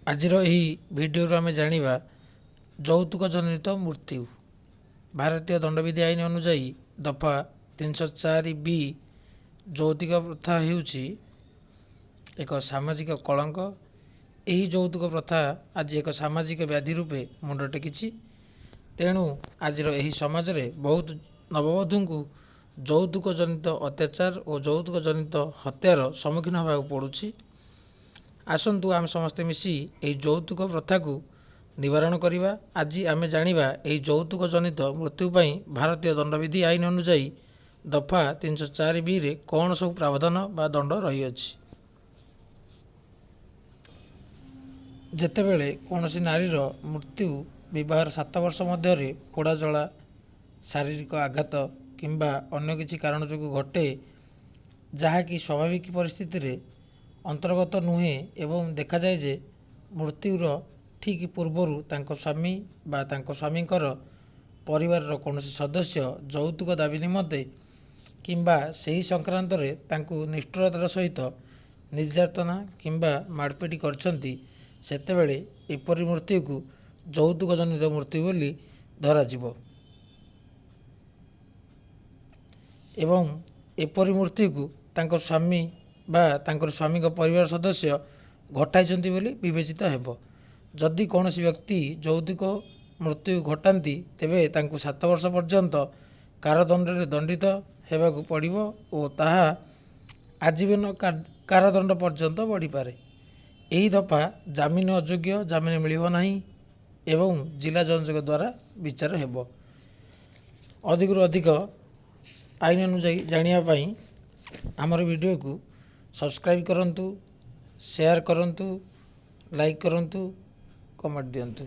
ଆଜିର ଏହି ଭିଡ଼ିଓରୁ ଆମେ ଜାଣିବା ଯୌତୁକ ଜନିତ ମୃତ୍ୟୁ। ଭାରତୀୟ ଦଣ୍ଡବିଧି ଆଇନ ଅନୁଯାୟୀ ଦଫା 304 ବି ଯୌତୁକ ପ୍ରଥା ହେଉଛି ଏକ ସାମାଜିକ କଳଙ୍କ। ଏହି ଯୌତୁକ ପ୍ରଥା ଆଜି ଏକ ସାମାଜିକ ବ୍ୟାଧି ରୂପେ ମୁଣ୍ଡ ଟେକିଛି। ତେଣୁ ଆଜିର ଏହି ସମାଜରେ ବହୁତ ନବବଧୂଙ୍କୁ ଯୌତୁକ ଜନିତ ଅତ୍ୟାଚାର ଓ ଯୌତୁକ ଜନିତ ହତ୍ୟାର ସମ୍ମୁଖୀନ ହେବାକୁ ପଡ଼ୁଛି। ଆସନ୍ତୁ ଆମେ ସମସ୍ତେ ମିଶି ଏହି ଯୌତୁକ ପ୍ରଥାକୁ ନିବାରଣ କରିବା। ଆଜି ଆମେ ଜାଣିବା ଏହି ଯୌତୁକ ଜନିତ ମୃତ୍ୟୁ ପାଇଁ ଭାରତୀୟ ଦଣ୍ଡବିଧି ଆଇନ ଅନୁଯାୟୀ ଦଫା 304 ବିରେ କ'ଣ ସବୁ ପ୍ରାବଧାନ ବା ଦଣ୍ଡ ରହିଅଛି। ଯେତେବେଳେ କୌଣସି ନାରୀର ମୃତ୍ୟୁ ବିବାହର 7 ବର୍ଷ ମଧ୍ୟରେ ପୋଡ଼ାଜଳା, ଶାରୀରିକ ଆଘାତ କିମ୍ବା ଅନ୍ୟ କିଛି କାରଣ ଯୋଗୁଁ ଘଟେ, ଯାହାକି ସ୍ୱାଭାବିକ ପରିସ୍ଥିତିରେ ଅନ୍ତର୍ଗତ ନୁହେଁ, ଏବଂ ଦେଖାଯାଏ ଯେ ମୃତ୍ୟୁର ଠିକ୍ ପୂର୍ବରୁ ତାଙ୍କ ସ୍ୱାମୀ ବା ତାଙ୍କ ସ୍ୱାମୀଙ୍କର ପରିବାରର କୌଣସି ସଦସ୍ୟ ଯୌତୁକ ଦାବି ନିମନ୍ତେ କିମ୍ବା ସେହି ସଂକ୍ରାନ୍ତରେ ତାଙ୍କୁ ନିଷ୍ଠୁରତାର ସହିତ ନିର୍ଯାତନା କିମ୍ବା ମାଡ଼ପିଟ କରିଛନ୍ତି, ସେତେବେଳେ ଏପରି ମୃତ୍ୟୁକୁ ଯୌତୁକ ଜନିତ ମୃତ୍ୟୁ ବୋଲି ଧରାଯିବ ଏବଂ ଏପରି ମୃତ୍ୟୁକୁ ତାଙ୍କ ସ୍ୱାମୀ ବା ତାଙ୍କର ସ୍ୱାମୀଙ୍କ ପରିବାର ସଦସ୍ୟ ଘଟାଇଛନ୍ତି ବୋଲି ବିବେଚିତ ହେବ। ଯଦି କୌଣସି ବ୍ୟକ୍ତି ଯୌତୁକ ମୃତ୍ୟୁ ଘଟାନ୍ତି, ତେବେ ତାଙ୍କୁ 7 ବର୍ଷ ପର୍ଯ୍ୟନ୍ତ କାରାଦଣ୍ଡରେ ଦଣ୍ଡିତ ହେବାକୁ ପଡ଼ିବ ଓ ତାହା ଆଜୀବନ କାରାଦଣ୍ଡ ପର୍ଯ୍ୟନ୍ତ ବଢ଼ିପାରେ। ଏହି ଦଫା ଜାମିନ ଅଯୋଗ୍ୟ, ଜାମିନ ମିଳିବ ନାହିଁ ଏବଂ ଜିଲ୍ଲା ଜଜଙ୍କ ଦ୍ୱାରା ବିଚାର ହେବ। ଅଧିକରୁ ଅଧିକ ଆଇନ ଅନୁଯାୟୀ ଜାଣିବା ପାଇଁ ଆମର ଭିଡ଼ିଓକୁ ସବସ୍କ୍ରାଇବ୍ କରନ୍ତୁ, ସେୟାର କରନ୍ତୁ, ଲାଇକ୍ କରନ୍ତୁ, କମେଣ୍ଟ ଦିଅନ୍ତୁ।